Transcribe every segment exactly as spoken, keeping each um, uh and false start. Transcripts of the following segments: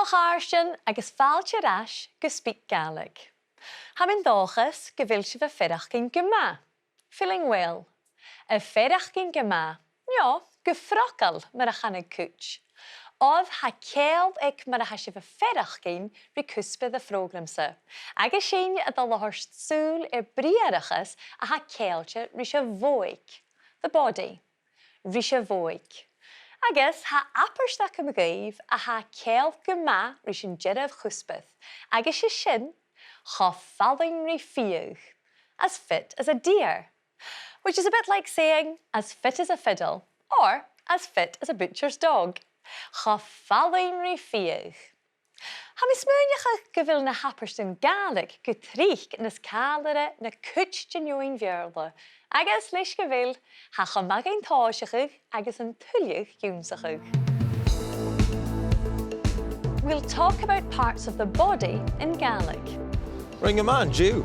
A chàirdean agus fàilte air ais gu SpeakGaelic. Tha mi an dòchas gu bheil sibh a' faireachdainn gu math. Feeling well. A' faireachdainn gu math, no gu frogail mar a chanadh cuid. Oir tha ceangal aig mar a tha sibh a' faireachdainn ri cuspair a' phrògraim-sa, agus sinn a' dol a thoirt sùil air briathrachas a tha ceangailte ris a' bhodhaig, the body, ris a' bhodhaig. Agus tha abairt agam dhuibh a tha ceangal gu math ris an dearbh chuspair, agus 's e sin, cho fallain ri fiadh, as fit as a deer, which is a bit like saying, as fit as a fiddle, or as fit as a butcher's dog. Cho fallain ri fiadh. Tha mi a' smaoineachadh gu bheil na h-abairtean Gàidhlig gu tric nas càileara na cuid den fheadhainn Bheurla, agus leis gu bheil, tha e cho math dhuinn tòiseachadh agus an tuilleadh ionnsachadh. We'll talk about parts of the body in Gaelic. Rinn gu math an-diugh.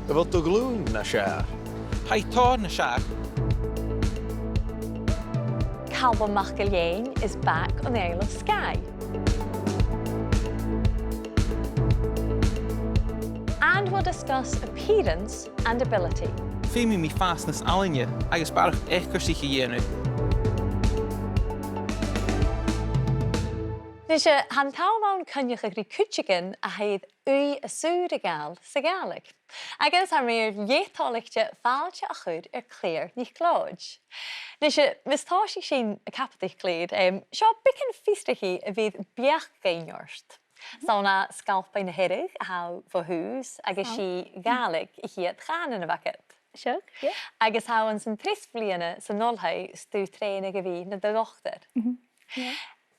A bheil do ghlùin nas fheàrr? Tha i tòrr nas fheàrr. Calum MacIlleathain is back on the Isle of Skye. And we'll discuss appearance and ability. Feumaidh mi fàs nas fhallaine agus barrachd eacarsaich a dhèanamh. Nise, tha an t-àm ann coinneachadh ri cuideigin a tha air ùidh as ùr a ghabhail sa Ghàidhlig. Agus tha mi air leth toilichte fàilte a chur air Claire NicLeòid. Nise, mus tòisich sinn a' cabadaich, Claire, em, seo beagan fiosrachaidh a bheir beachd dhuinn ort. 'S ann à Sgalpaigh na Hearadh a tha thu bho thùs, agus 's i Gàidhlig a' chiad chànan a bh' agad. Seo, yeah. Agus tha thu anns an treas bliadhna san oilthigh 's tu a' trèanadh a bhith nad dhotair. Mhm. Yeah.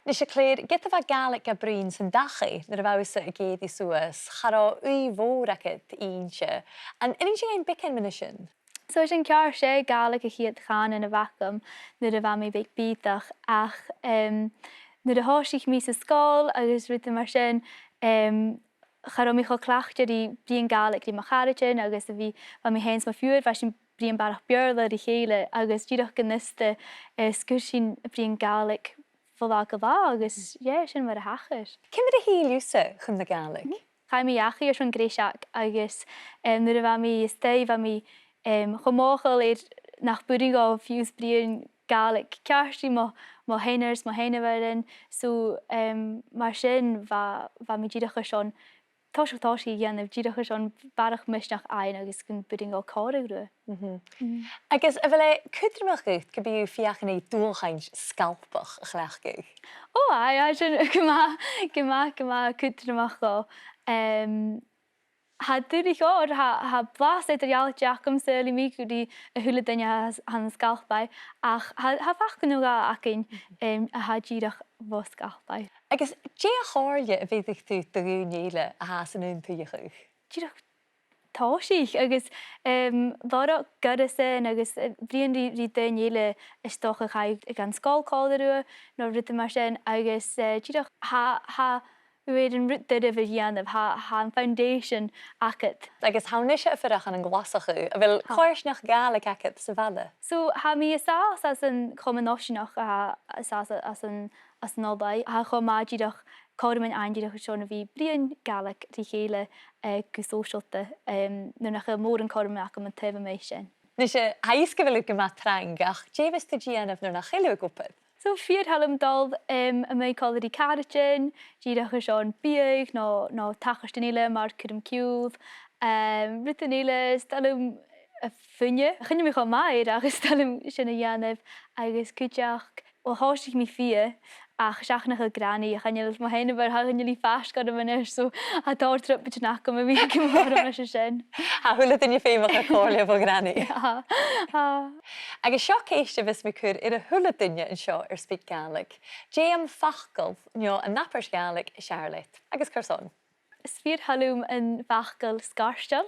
Nise, a Chlair, ged a bha Gàidhlig ga bruidhinn san dachaigh nuair a bha thusa ag èirigh suas, cha robh ùidh mhòr agad innte. An urrainn dhuinn beagan mu dheidhinn sin? So, sin ceart, 's e Gàidhlig a' chiad chànan a bh' agam nuair a bha mi beag bìodach, ach, em, nuair a thòisich mi sa sgoil agus rudan mar sin, em, cha robh mi cho cleachdte ri bruidhinn Gàidhlig ri mo charaidean agus a bhith, bha mi fhìn 's mo phiuthar, bha sinn a' bruidhinn barrachd Beurla ri chèile agus dìreach gun fhiosta, eh, 's gun sinn a' bruidhinn Gàidhlig bho latha gu latha agus, yeah, sin mar a thachair. Ciamar a thill thusa chun na Gàidhlig? Chaidh mi dhachaigh airson greiseag agus, em, nuair a bha mi a-staigh, bha mi, em, cho mothachail air nach b' urrainn dhomh fiù 's bruidhinn Gàidhlig ceart ri mo, mo sheanair 's mo sheanmhairean. So, em, mar sin, bha, bha mi dìreach airson toiseach, toiseach a dhèanamh, dìreach airson barrachd misneachd fhaighinn agus gum b' urrainn dhomh còmhradh riutha. Mhm. Mm. Agus a bheil e cudromach dhut gum bi thu a' feuchainn ri dualchainnt Sgalpach a chleachdadh? Ò, aidh, aidh, sin gu math, gu math, gu math cudromach dhomh. Em, tha e duilich, oir tha, tha blas eadar-dhealaichte agamsa, saoilidh mi, gu bheil a h-uile duine a th' ann an Sgalpaigh, ach tha, tha facal no dhà againn, em, a tha dìreach bho Sgalpaigh. Agus dè a' chomhairle a bheireadh tu do dhaoine eile a tha san aon tuigse? Dìreach tòisich agus, em, lorg goireasan agus, eh, bruidhinn ri, ri daoine eile, is dòcha, a chaidh dhan sgoil còmhla riutha, no rudan mar sin, agus, eh, dìreach tha, tha uair an rud doirbh a dhèanamh, tha, tha an foundation agad. Agus tha thu a-nis a' fuireach ann an Glaschu, a bheil coimhearsnachd Ghàidhlig agad sa bhaile? So, tha mi an sàs anns a' Chomann Nàiseanta, tha, an sàs anns an, anns an oilthigh, tha e cho math dìreach cothroman fhaighinn dìreach airson a bhith bruidhinn Gàidhlig ri chèile, eh, gu sòisealta, em, nuair nach eil mòran cothroman agam an taobh a-muigh sin. Nise, tha fhios gu bheil thu gu math trang, ach dè bhios tu a' dèanamh nuair nach eil thu ag obair? So, fìor thoil leam dol, em, a-muigh còmhla ri caraidean, dìreach airson biadh no, no tachartasan eile mar cuirm-chiùil, em, rudan eile, 's toil leam a' fuine. Chan eil mi cho math air, ach 's toil leam sin a dhèanamh, agus cuideachd, well, thòisich mi fighe, ach seach nach eil Granny, chan eil mo sheanmhair, chan eil i faisg orm a-nis, so tha tòrr trioblaid agam a bhith gu mòr leis a sin. Tha a h-uile duine feumach air comhairle bho Ghranny. Tha, tha. Agus seo ceist a bhios mi a' cur air a h-uile duine an seo air SpeakGaelic. Dè am facal no an abairt Ghàidhlig as fheàrr leat, agus carson? Is fìor thoil leam am facal sgairteil.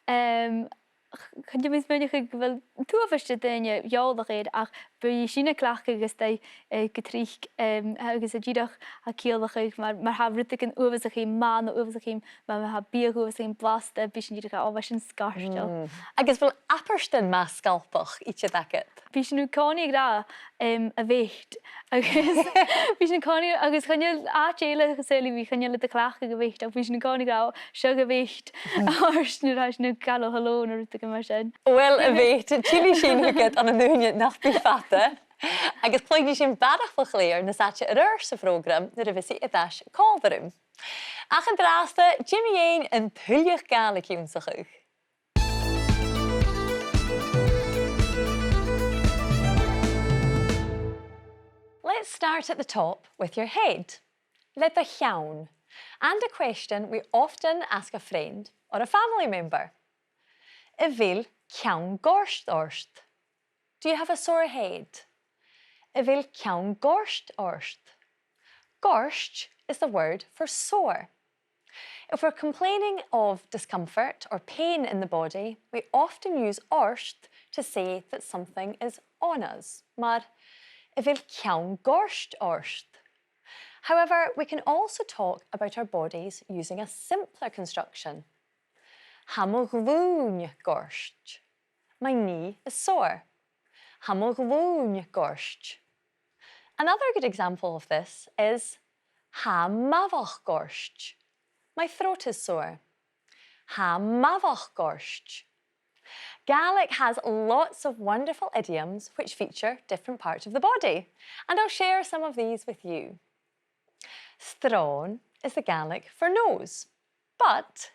Em, ch-, chan eil mi a' smaoineachadh gu bheil an t-uabhas de dhaoine eòlach air, ach Bidh sinn a' cleachdadh agus dè, eh, gu tric, em, agus a' dìreach a' ciallachadh mar, mar tha rudeigin uabhasach math no uabhasach, ma, ma tha biadh uabhasach blasta, bidh sinn dìreach, "O, bha sin sgairteil." Mm. Agus a bheil abairtean math sgalpach idir agad? Bidh sinn an-còmhnaidh ag ràdh, em, "a bheat." Agus bidh sinn an-còmhnaidh, agus chan eil àite eile san t-saoghal, bidh, chan eil iad a' cleachdadh "a bheat", ach bidh sinn an-còmhnaidh ag ràdh, "Seo a bheat." Oir nuair a tha sinn a' gabhail halò no rudeigin mar sin. Uill, a bheat, tillidh sinn thugad ann an ùine nach bi fada. Agus cluinnidh sinn barrachd bho Chlaidhear nas fhaide air adhart sa phrògram nuair a bhios i air ais còmhla rium. Ach an-dràsta, dè mu dheidhinn an tuilleadh Gàidhlig ionnsachadh? Let's start at the top with your head. Le do cheann. And a question we often ask a friend or a family member. A bheil ceann goirt ort? Do you have a sore head? A bheil ceann goirt ort? Goirt is the word for sore. If we're complaining of discomfort or pain in the body, we often use ort to say that something is on us. Mar, a bheil ceann goirt ort? However, we can also talk about our bodies using a simpler construction. Tha mo ghlùin goirt. My knee is sore. Tha mo ghlùin goirt. Another good example of this is tha m' amhach goirt. My throat is sore. Tha m' amhach goirt. Gaelic has lots of wonderful idioms which feature different parts of the body, and I'll share some of these with you. Sròn is the Gaelic for nose, but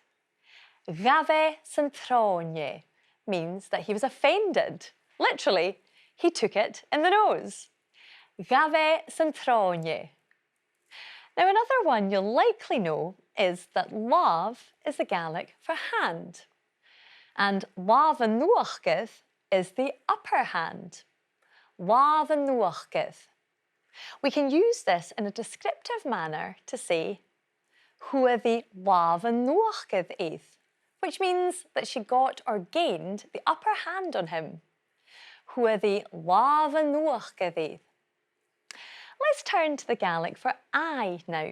ghabh e san t-sròn dheth means that he was offended. Literally, he took it in the nose. Ghabh e san t-sròn dheth. Now, another one you'll likely know is that làmh is the Gaelic for hand, and làmh an uachdair is the upper hand. Làmh an uachdair. We can use this in a descriptive manner to say, fhuair i làmh an uachdair air, which means that she got or gained the upper hand on him. Fhuair i làmh an uachdair air. Let's turn to the Gaelic for eye now.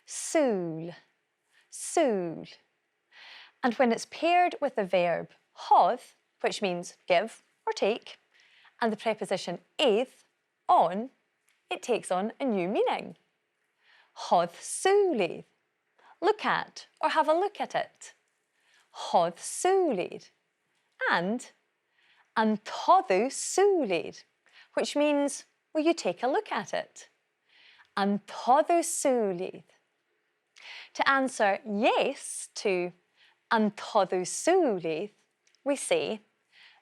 Sùil. Sùil. And when it's paired with the verb thoir, which means give or take, and the preposition air, on, it takes on a new meaning. Thoir sùil air. Look at or have a look at it. Thoir sùil air. And an toir thu sùil air, which means, will you take a look at it? An toir thu sùil air. To answer yes to an toir thu sùil air, we say,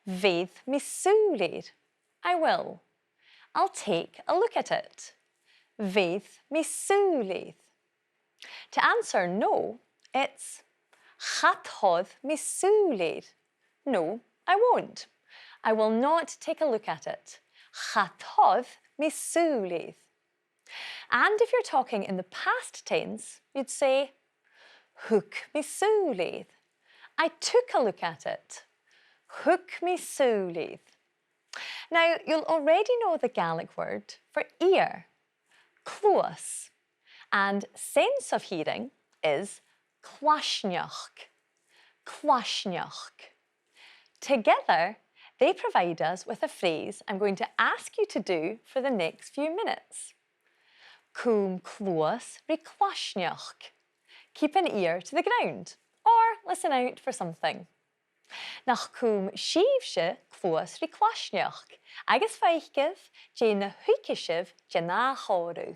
bheir mi sùil air. I will. I'll take a look at it. Bheir mi sùil air. To answer no, it's cha toir mi sùil air. No, I won't. I will not take a look at it. Cha toir mi sùil air. And if you're talking in the past tense, you'd say, thug mi sùil air. I took a look at it. Thug mi sùil air. Now, you'll already know the Gaelic word for ear, cluas, and sense of hearing is claisneachd. Claisneachd. Together, they provide us with a phrase I'm going to ask you to do for the next few minutes. Cùm cluas ri claisneachd. Keep an ear to the ground, or listen out for something. Nach cùm sibhse cluas ri claisneachd, agus faicibh dè na thuigidh sibh den ath chòmhradh.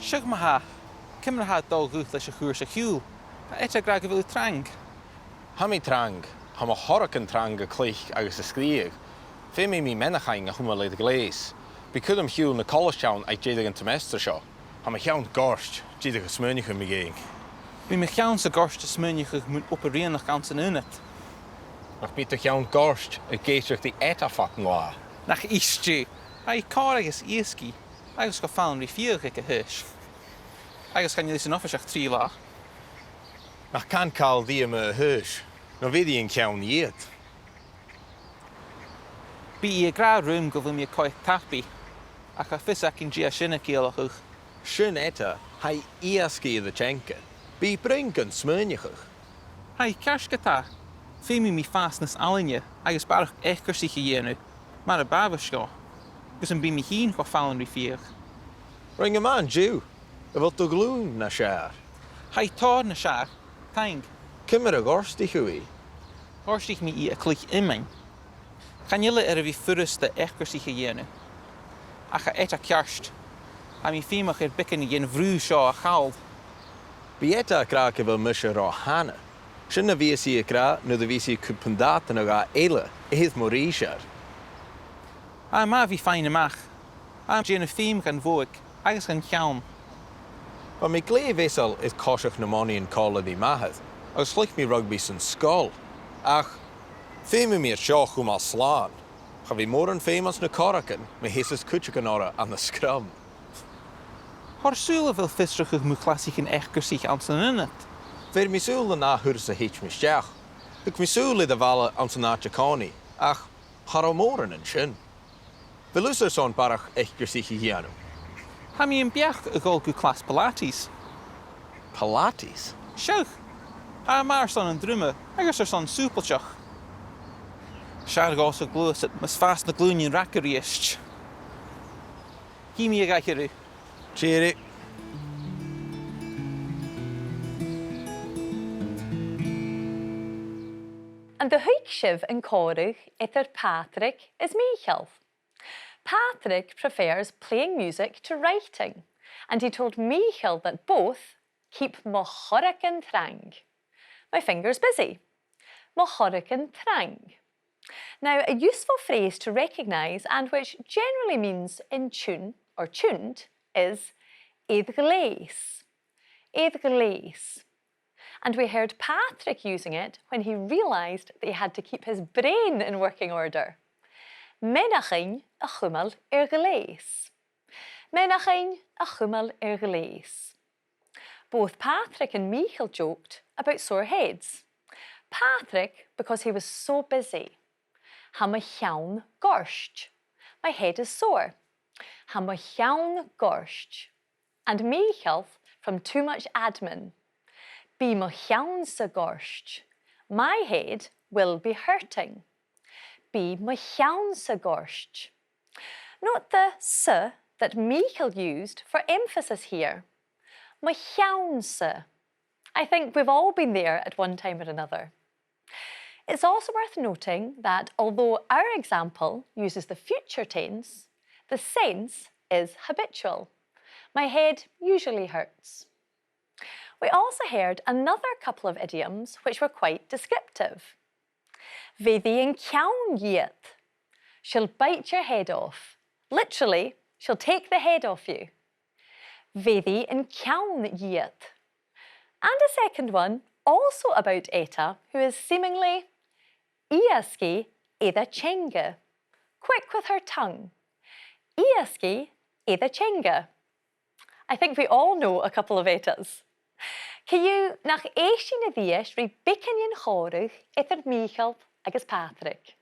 Seo ma-thà, ciamar a tha dol dhut leis a' chùrsa-ciùil? Tha eite ag ràdh gu bheil thu trang. Tha mi trang. Tha mo chorragan trang a' cluich agus a' sgrìobhadh. Feumaidh mi meanbh-chainnt a chumail air a' ghleus. Bidh cuirm chiùil na colaiste ann aig deireadh an t-seimeastair seo. Tha mo cheann goirt, dìreach a' smaoineachadh mu dheidhinn. Bidh mo cheann-sa goirt a' smaoineachadh mun obair rianach anns an aonad. Nach bi do cheann goirt a' gèadaireachd ri eadar fad an latha? Nach ist e. Tha i còir agus èasgaidh, agus gu faighinn ri fiadh aig a' Thuaisg. Agus chan eil i san oifis ach trì latha. Nach can càil rithe mu a h-aois, no bheir i an ceann dhìot. Bidh i ag ràdh rium gu bheil mi a' coimhead tapaidh, ach tha fios againn dè tha sin a' ciallachadh. Sin eadar, tha i iasgaidh air a teanga. Bidh i a' bruidhinn gun smaoineachadh. Tha e ceart gu tà. Feumaidh mi fàs nas fhallaine agus barrachd eacarsaich a dhèanamh, mar a b' àbhaist dhomh, gus am bi mi fhìn cho fallain ri fiadh. Rinn thu math an-diugh. A bheil do ghlùin nas fheàrr? Tha i tòrr nas fheàrr, taing. Ciamar a dhortaich thu i? Dhortaich mi i a' cluich iomain. Chan eil e air a bhith furasta eacarsaich a dhèanamh. Ach tha eadar ceart. Tha mi feumach air beagan den bhrù seo a chall. Bidh eadar ag ràdh gu bheil mise ro thana. Sin na bhios i ag ràdh nuair a bhios i a' cur pundadan a dhà eile air mo rìsear. Tha e math a bhith a' faighinn a-mach. Tha mi a' dèanamh feum dhan bhodhaig agus dhan cheann. Bha mi glè mheasail air coiseachd na monaidhean còmhla ri m' athair, agus chluich mi rugbaidh san sgoil. Ach feumaidh mi air seo a chumail slàn. Cha bhi mòran feum anns na corragan ma sheasas cuideigin orra ann an scrum. Thoir sùil a bheil fiosrachadh mu chlasaichean eacarsaich anns an ionad. Bheir mi sùil an ath thuras a thèid mi a-steach. Thug mi sùil air a' bhalla anns an àite-còmhnaidh, ach cha robh mòran an sin. A bheil thusa airson barrachd eacarsaich a dhèanamh? Tha mi am beachd a dhol gu clas Pilates. Pilates? Seadh. Tha e math airson an druma agus airson sùbailteachd. 'S fheàrr dhòmhsa gluasad mus fàs na glùinean ragtha a-rithist. Chì mi a dh'aithghearr thu. Tìoraidh. An do thuig sibh an còmhradh eadar Pàdraig is Mìcheal? Pàdraig prefers playing music to writing, and he told Mìcheal that both keep mo chorragan trang. My fingers busy. Mo chorragan trang. Now, a useful phrase to recognise and which generally means in tune or tuned is air ghleus. Air ghleus. And we heard Pàdraig using it when he realised that he had to keep his brain in working order. Meannachain a chumail air ghleus. Meannachain a chumail air ghleus. Both Pàdraig and Mìcheal joked about sore heads. Pàdraig, because he was so busy. Tha mo cheann goirt. My head is sore. Tha mo cheann goirt. And Mìcheal from too much admin. Bidh mo cheann-sa goirt. My head will be hurting. Bidh mo cheann-sa goirt. Note the sa that Mìcheal used for emphasis here. Mo cheann-sa. I think we've all been there at one time or another. It's also worth noting that although our example uses the future tense, the sense is habitual. My head usually hurts. We also heard another couple of idioms which were quite descriptive. Bheir i an ceann dhìot. She'll bite your head off. Literally, she'll take the head off you. Bheir i an ceann dhìot. And a second one, also about Etta, who is seemingly iasgaidh air a teanga. Quick with her tongue. Iasgaidh air a teanga. I think we all know a couple of Ettas. Co-dhiù, nach èist sinn a-rithist ri beagan den chòmhradh eadar Mìcheal agus Pàdraig.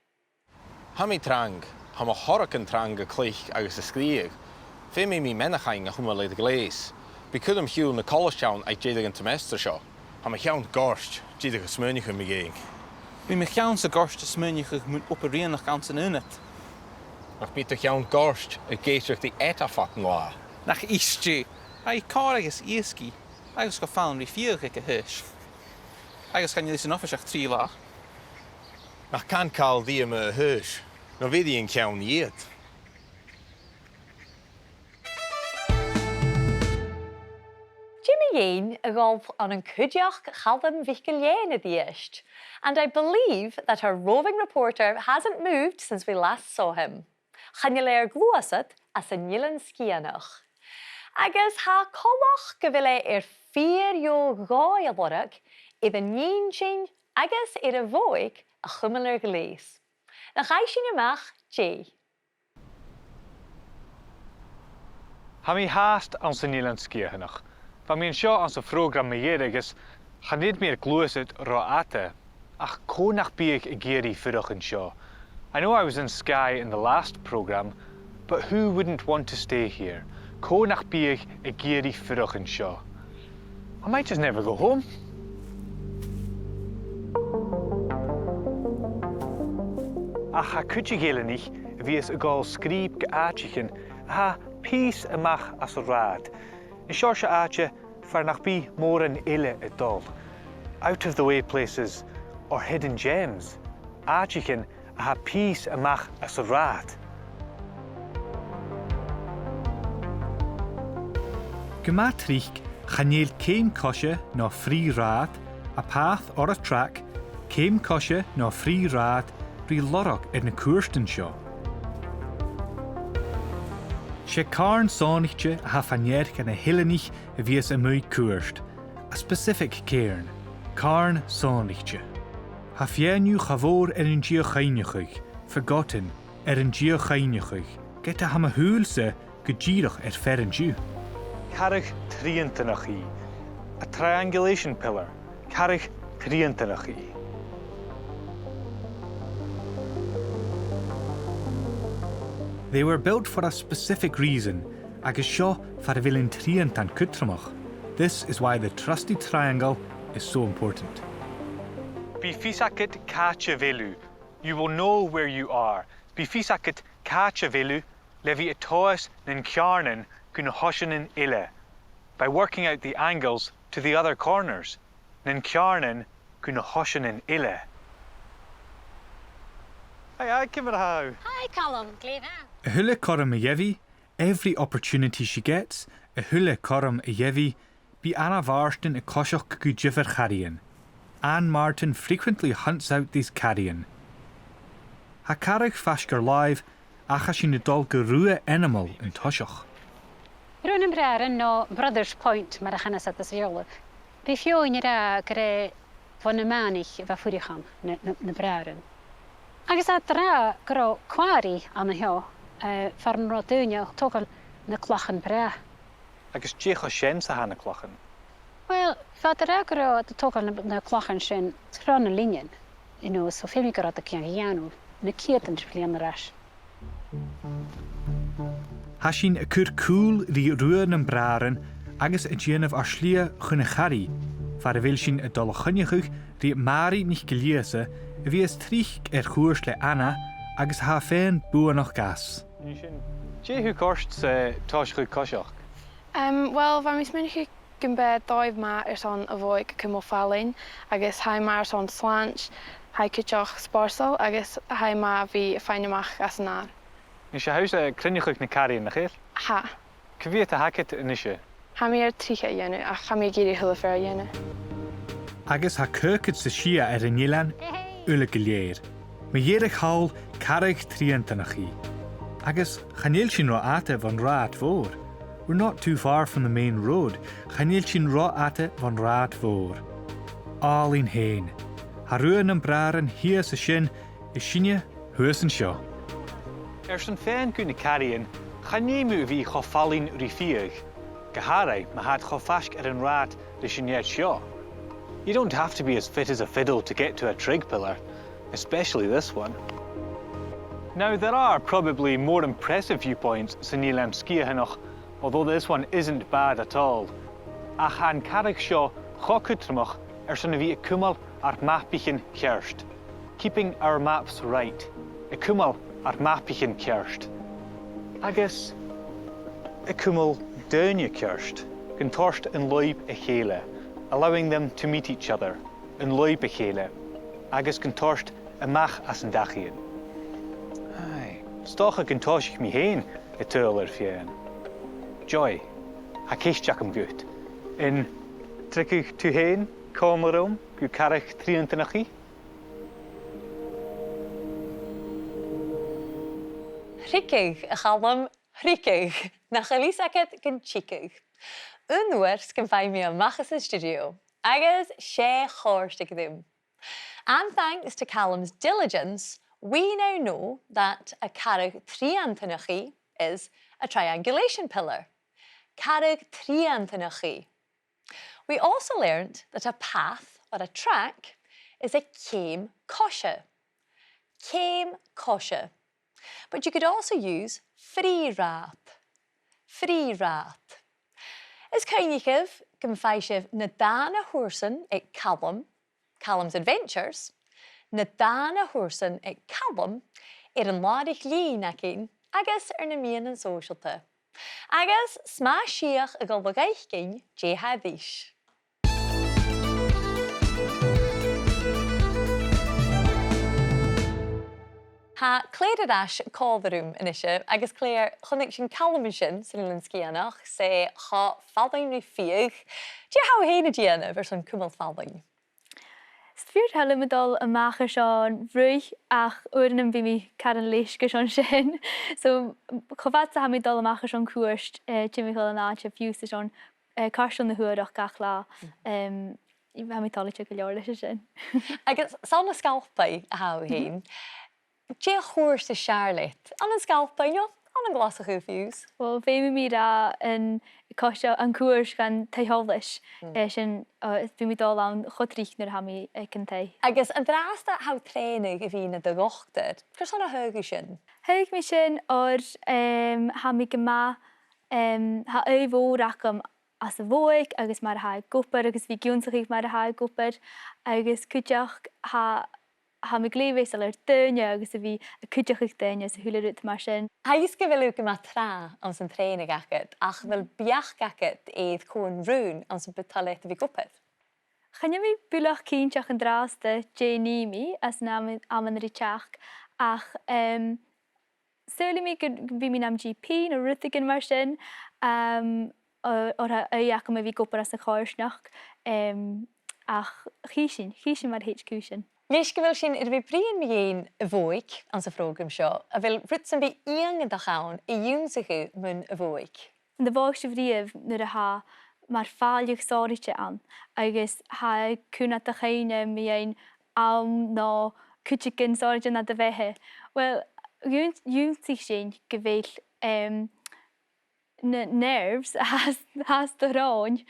Tha mi trang, tha mo chorragan trang a chluich agus a sgrìobhadh. Feumaidh mi meannachain a chumail air ghleus. Bidh cuirm-chiùil na colaiste ann aig deireadh an t-seimeastair seo. Tha mo cheann goirt, dìreach a' smaoineachadh mu dheidhinn. Bidh mo cheann-sa goirt a' smaoineachadh mun obair rianach anns an ionad. Nach bi do cheann goirt ag èisteachd ri Etta fad an latha? Nach èist thu. Tha i còir agus iasgaidh, agus cho fallain ri fiadh aig a h-aois. Agus chan eil i san oifis ach trì latha. Nach can càil rithe mu a h-aois, no bheir i an ceann dhìot. Dè mu dheidhinn a dhol ann an cuideachd Chaluim MhicIllEathain a-rithist? And I believe that our roving reporter hasn't moved since we last saw him. Chan eil e air gluasad às an Eilean Sgitheanach. Agus tha coltach gu bheil e air fìor dheagh dhòigh a lorg air an inntinn agus air a' bhodhaig a chumail air ghleus. Nach fhaigh sinn a-mach dè? Tha mi fhathast anns an Eilean Sgitheanach. Bha mi an seo anns a' phrògram mu dheireadh agus Chan eil mi air gluasad ro fhada, ach cò nach biodh ag iarraidh fuireach an seo? I know I was in Skye in the last programme, but who wouldn't want to stay here? Cò nach biodh ag iarraidh fuireach an seo? I might just never go home. Ach tha cuid de dh'eileanaich a bhios ag òl sgrìob gu àiteachan a tha pìos a-mach às an rathad. An seòrsa àite far nach bi mòran eile a' dol. Out of the way places or hidden gems. Àiteachan a tha pìos a-mach às an rathad. Gu math tric, chan eil ceum-coise no frith-rathad, a path or a track, ceum-coise no frith-rathad, ri lorg air na cuairtean seo. 'S e càrn sònraichte a tha fa-near dha na h-eileanaich a bhios a-muigh cuairt, a specific cairn, càrn sònraichte. Tha feadhainn dhiubh cha mhòr air an dìochuimhneachadh, forgotten, air an dìochuimhneachadh, ged a tha mo shùil-sa gu dìreach air fear an-diugh. Carragh triantanach i. A triangulation pillar. Carragh triantanach i. They were built for a specific reason, agus seo far a bheil an triantan cudromach. This is why the trusty triangle is so important. Bidh fios agad càit a bheil thu. You will know where you are. Bidh fios agad càit a bheil thu le bhith a' tomhas nan ceàrnan gu na h-oiseanan eile. By working out the angles to the other corners. Nan ceàrnan gu na h-oiseanan eile. Hi, hi, ciamar a tha thu? Hi, Calum. Glè mhath. A h-uile cothrom a gheibh i, every opportunity she gets, a h-uile cothrom a gheibh i, bidh Anna Mhàrtainn a' coiseachd gu diofar charaidean. Anne Martin frequently hunts out these carrion. Tha carragh faisg air làimh, ach tha sinn a' dol gu Rubha Ainmeil an toiseach. Rubha nam Bràithrean no Brothers Point, mar a chanas iad sa Bheurla. Bidh feadhainn ag ràdh gur e bho na manaich a bha a' fuireach ann, na, na, na Bràithrean. Agus tha iad ag ràdh gun robh quarry ann a sheo, eh, far an robh daoine a' togail na clachan bràth. Agus dè cho sean 's a tha na clachan? Uill, bha iad ag ràdh gun robh iad a' togail na, na clachan sin tron an linnean, you know, so feumaidh gun robh iad a' dèanamh na ceudan de bhliadhna air ais. Tha sinn a' cur cùl ri Rubha nam Bràithrean agus a' dèanamh ar slighe chun a' charraigh, far a bheil sinn a' dol a choinneachadh ri Màiri NicGillìosa, a bhios tric air chuairt le Anna agus a tha fèin buannachd às. Dè tha thu a' còrdadh sa toiseach a' coiseachd? Em, uill, bha mi a' smaoineachadh gum b' e dòigh math airson a' bhogha gu cumail fallain, agus tha e math airson slàint, tha e cuideachd spòrsail, agus tha e math a bhith a' faighinn a-mach às an adhar. Nise, tha thusa a' cruinneachadh na carraighean, nach eil? Tha. Cia mheud a th' agad a-nise? Tha mi air trithead a dhèanamh, ach tha mi ag iarraidh a h-uile fear a dhèanamh. Agus tha caogad 's a sia air an eilean, uile gu lèir. Mu dheireadh thall, carragh triantanach i. Agus chan eil sinn ro fhada bhon rathad mhòr. We're not too far from the main road. Chan eil sinn ro fhada bhon rathad mhòr. Àlainn fhèin. Tha Rubha nam Bràithrean shìos an sin, is sinne shuas an seo. Airson faighinn gu na carraighean, chan fheum thu a bhith cho fallain ri fiadh, gu h-àraidh ma tha iad cho faisg air an rathad ris an fhear seo. You don't have to be as fit as a fiddle to get to a trig pillar, especially this one. Now, there are probably more impressive viewpoints san Eilean Sgitheanach, although this one isn't bad at all. Ach tha an carragh seo cho cudromach airson a bhith a' cumail ar mapaichean ceart. Keeping our maps right. A' cumail ar mapaichean ceart. Agus a' cumail daoine ceart. Gun toirt an lùib a chèile. Allowing them to meet each other. An lùib a chèile. Agus gun toirt a-mach às an dachaighean. Aye. 'S dòcha gun tòisich mi fhèin a' tadhal air feadhainn. Joy, tha ceist agam dhut. An trigeadh tu fhèin còmhla rium gu carragh triantanach i? Trigeadh, a Chaluim, trigeadh. Nach eil fhios agad gun tigeadh. Aon uair 's gum faigh mi a-mach às an stiùidio, agus 's e a chòrdadh rium. And thanks to Calum's diligence, we now know that a carragh triantanach i is a triangulation pillar. Carragh triantanach i. We also learnt that a path or a track is a ceum-coise. Ceum-coise. But you could also use frith-rathad. Frith-rathad. Is cuimhnichibh gum faigh sibh na dàna-chùrsan aig Calum, Calum's Adventures, na dàna-chùrsan aig Calum air an làraich-lìn againn agus air na meadhanan sòisealta. Agus 's math sìth a dhol a dh'fhaicinn dè tha ris. Tha Claire air ais còmhla rium a-nise, agus Claire, chunnaic sinn Calum an sin san Eilean Sgitheanach, 's e cho fallain ri fiadh. Dè tha thu fhèin a' dèanamh airson cumail fallain? 'S fìor thoil leam a dhol a-mach air son ruith, ach uaireannan bidh mi caran leisg airson sin. So, cho fad 's a tha mi a' dol a-mach airson cuairt, eh, timcheall an àite fiù 's airson, eh, cairteal na h-uarach gach latha. Em, tha mi toilichte gu leòr leis a sin. Agus 's ann à Sgalpaigh a tha thu fhèin. Dè a' chuairt as fheàrr leat? Ann an Sgalpaigh no ann an Glaschu fiù 's? Well, feumaidh mi ràdh an cois-, an cuairt dhan taigh-sholais, eh, sin, eh, bidh mi a' dol ann cho tric nuair a tha mi aig an taigh. Agus an-dràsta tha thu a' trèanadh a bhith nad dhotair. Carson a thagh thu sin? Thagh mi sin oir, em, tha mi gu math, em, tha ùidh mhòr agam anns a' bhodhaig agus mar a tha e ag obair agus a bhith ag ionnsachadh mar a tha e ag obair, agus cuideachd tha tha mi glè mheasail air daoine agus a bhith a' cuideachadh daoine 's a h-uile rud mar sin. Tha fhios gu bheil thu gu math tràth anns an trèanadh agad, ach a bheil beachd agad air cò an raon anns am bu toil leat a bhith ag obair? Chan eil mi buileach cinnteach an-dràsta dè nì mi anns an àm, amannan ri teachd, ach, em, saoilidh mi gu, gum bi mi nam G P no rudeigin mar sin, um, o-, oir tha ùidh agam a bhith ag obair anns a' choimhearsnachd, um, ach chì sinn, chì sinn mar a thèid cùisean. Leis gu bheil sinn air a bhith a' bruidhinn mu dheidhinn a' bhodhaig anns a' phrògram seo, a bheil rud sam bith iongantach ann a dh'ionnsaich thu mun a' bhodhaig? An do mhothaich sibh riamh nuair a tha mar fàileadh sònraichte ann, agus tha e a' cunntadh do chuimhne mu dheidhinn àm no cuideigin sònraichte nad bheatha? Well, dh'ionn-, dh'ionnsaich sinn gu bheil, em, na nerves a th' anns, a th' anns do shròin,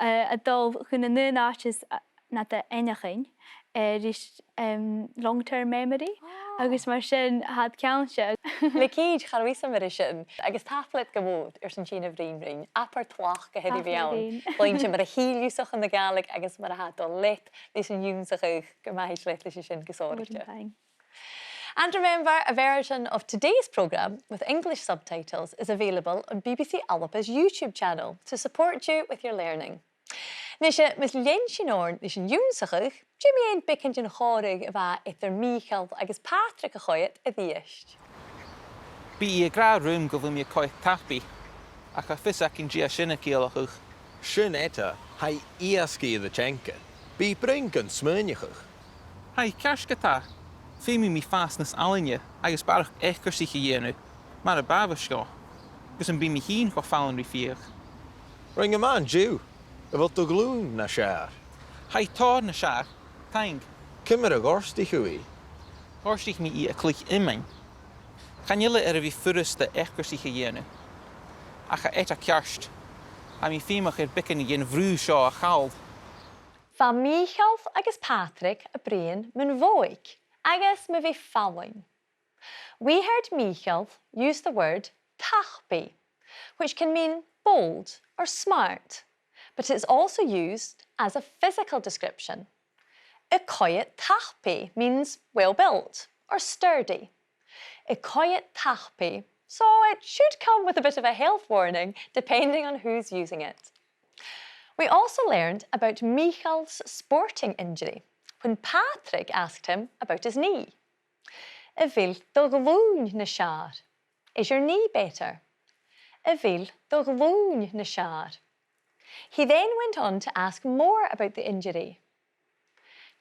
eh, a' dol chun an aon àite 's, eh, nad aithneachadh, eh, ris, em, long-term memory. Ah. Agus mar sin, tha iad ceangailte. Leithid, cha robh fhios agam air sin, agus tapadh leat gu mòr airson tighinn a bhruidhinn rinn. Abair tlachd a th' air a bhith ann. Tapadh leibh. Cluinnidh sinn mar a thill thusa chun na Gàidhlig agus mar a tha dol leat leis an ionnsachadh, gu math thèid leat leis a sin gu sònraichte. Mòran taing. And remember, a version of today's programme with English subtitles is available on B B C Alba's YouTube channel to support you with your learning. Nise, mus lean sinn oirnn leis an ionnsachadh, dè mu dheidhinn beagan den chòmhradh a bha eadar Mìcheal agus Pàdraig a' choimhead a-rithist? Bidh i ag ràdh rium gu bheil mi a' coimhead tapaidh, ach tha fios againn dè tha sin a' ciallachadh. Sin eadar, tha i iasgaidh air a teanga. Bidh i a' bruidhinn gun smaoineachadh. Tha e ceart gu math. Feumaidh mi fàs nas fhallaine agus barrachd eacarsaich a dhèanamh, mar a b' àbhaist dhomh, gus am bi mi fhìn cho fallain ri fiadh. Rinn thu math an-diugh. A bheil do ghlùin nas fheàrr? Tha i tòrr nas fheàrr, taing. Ciamar a dhortaich thu i? Dhortaich mi i a' cluich iomain. Chan eil e air a bhith furasta eacarsaich a dhèanamh. Ach tha eadar ceart. Tha mi feumach air beagan den bhrù seo a chall. Bha Mìcheal agus Pàdraig a' bruidhinn mun bhodhaig agus mu bhith fallain. We heard Mìcheal use the word tapaidh, which can mean bold or smart, but it's also used as a physical description. A' coimhead tapaidh means well built or sturdy. A' coimhead tapaidh, so it should come with a bit of a health warning depending on who's using it. We also learned about Mìcheal's sporting injury when Pàdraig asked him about his knee. A bheil do ghlùin nas fheàrr? Is your knee better? A bheil do ghlùin nas fheàrr? He then went on to ask more about the injury.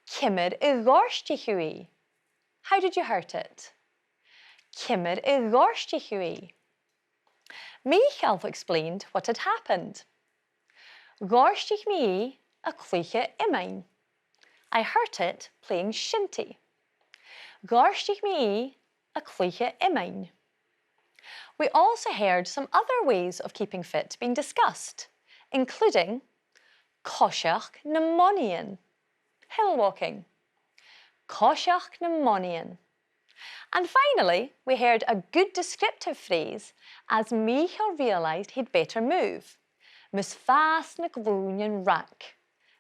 Ciamar a dhortaich thu i? How did you hurt it? Ciamar a dhortaich thu i? Mìcheal explained what had happened. Dhortaich mi i a' cluiche iomain. I hurt it playing shinty. Dhortaich mi i a' cluiche iomain. We also heard some other ways of keeping fit being discussed, including Coiseachd nam monaidhean. Hill walking. Coiseachd nam monaidhean. And finally, we heard a good descriptive phrase as Mìcheal realised he'd better move. Mus fàs na glùinean rag.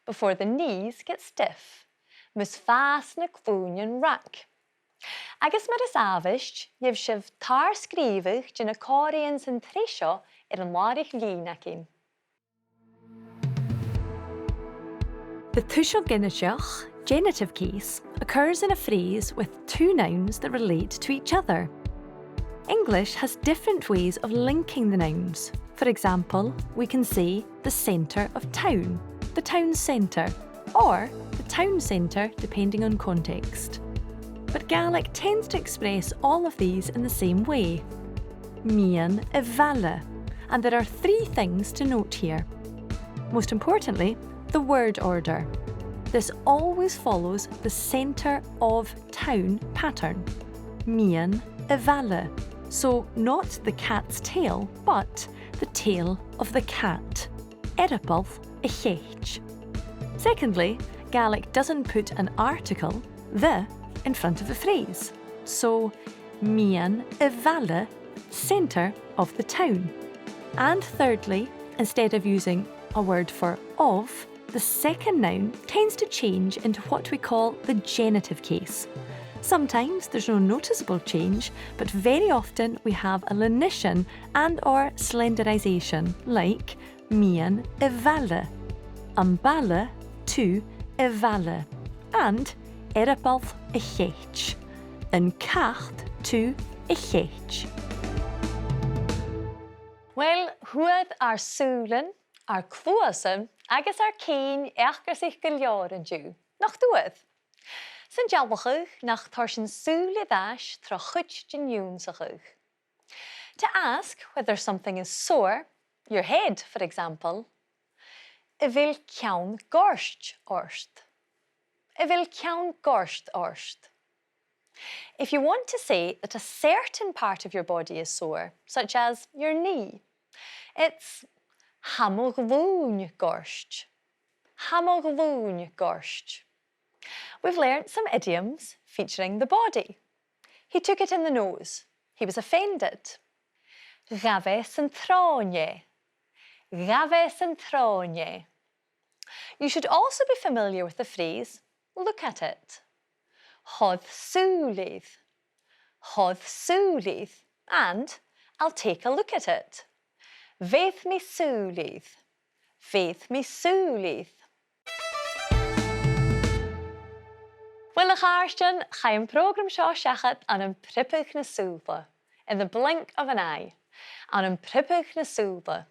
Before the knees get stiff. Mus fàs na glùinean rag. Agus mar as àbhaist, gheibh sibh tar-sgrìobhadh de na còmhraidhean san t-sreath seo air an làrach-lìn againn. The tuiseal ginideach, genitive case, occurs in a phrase with two nouns that relate to each other. English has different ways of linking the nouns. For example, we can say the centre of town, the town centre, or the town centre, depending on context. But Gaelic tends to express all of these in the same way. Meadhan a' bhaile. And there are three things to note here. Most importantly, the word order. This always follows the centre of town pattern. Meadhan a' bhaile. So not the cat's tail, but the tail of the cat. Earball a' chait. Secondly, Gaelic doesn't put an article, the, in front of a phrase. So, meadhan a' bhaile, centre of the town. And thirdly, instead of using a word for of, the second noun tends to change into what we call the genitive case. Sometimes there's no noticeable change, but very often we have a lenition and or slenderisation, like meadhan a' bhaile, am baile to a' bhaile, and earball a' chait, an cat to a' chait. Uill, fhuair ar sùilean, ar cluasan agus ar cinn eacarsaich gu leòr an-diugh, nach d' fhuair? San dealachadh nach toir sinn sùil air ais tro chuid den ionnsachadh. To ask whether something is sore, your head, for example, a bheil ceann goirt ort? A bheil ceann goirt ort? If you want to say that a certain part of your body is sore, such as your knee, it's tha mo ghlùin goirt. Tha mo ghlùin goirt. We've learnt some idioms featuring the body. He took it in the nose. He was offended. Ghabh e san tròin e. Ghabh e san tròin e. You should also be familiar with the phrase, look at it. Thoir sùil air. Thoir sùil air. And I'll take a look at it. Bheir mi sùil air. Bheir mi sùil air. Uill, a chàirdean, chaidh am prògram seo seachad ann am priobadh na sùla, in the blink of an eye. Ann am priobadh na sùla.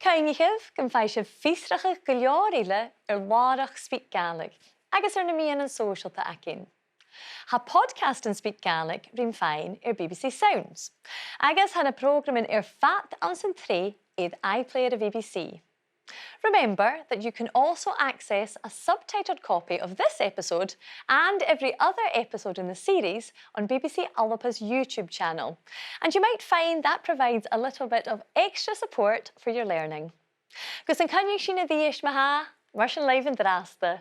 Cuimhnichibh gum faigh sibh fiosrachadh gu leòr eile air làrach SpeakGaelic agus air na meadhanan sòisealta againn. Tha podcastan SpeakGaelic rim faighinn air B B C Sounds, agus tha na prògraman air fad anns an t-sreath air iPlayer a' B B C. Remember that you can also access a subtitled copy of this episode and every other episode in the series on B B C Alba's YouTube channel, and you might find that provides a little bit of extra support for your learning. Gus an coinnich sinn a-rithist ma-thà, mar sin leibh an-dràsta.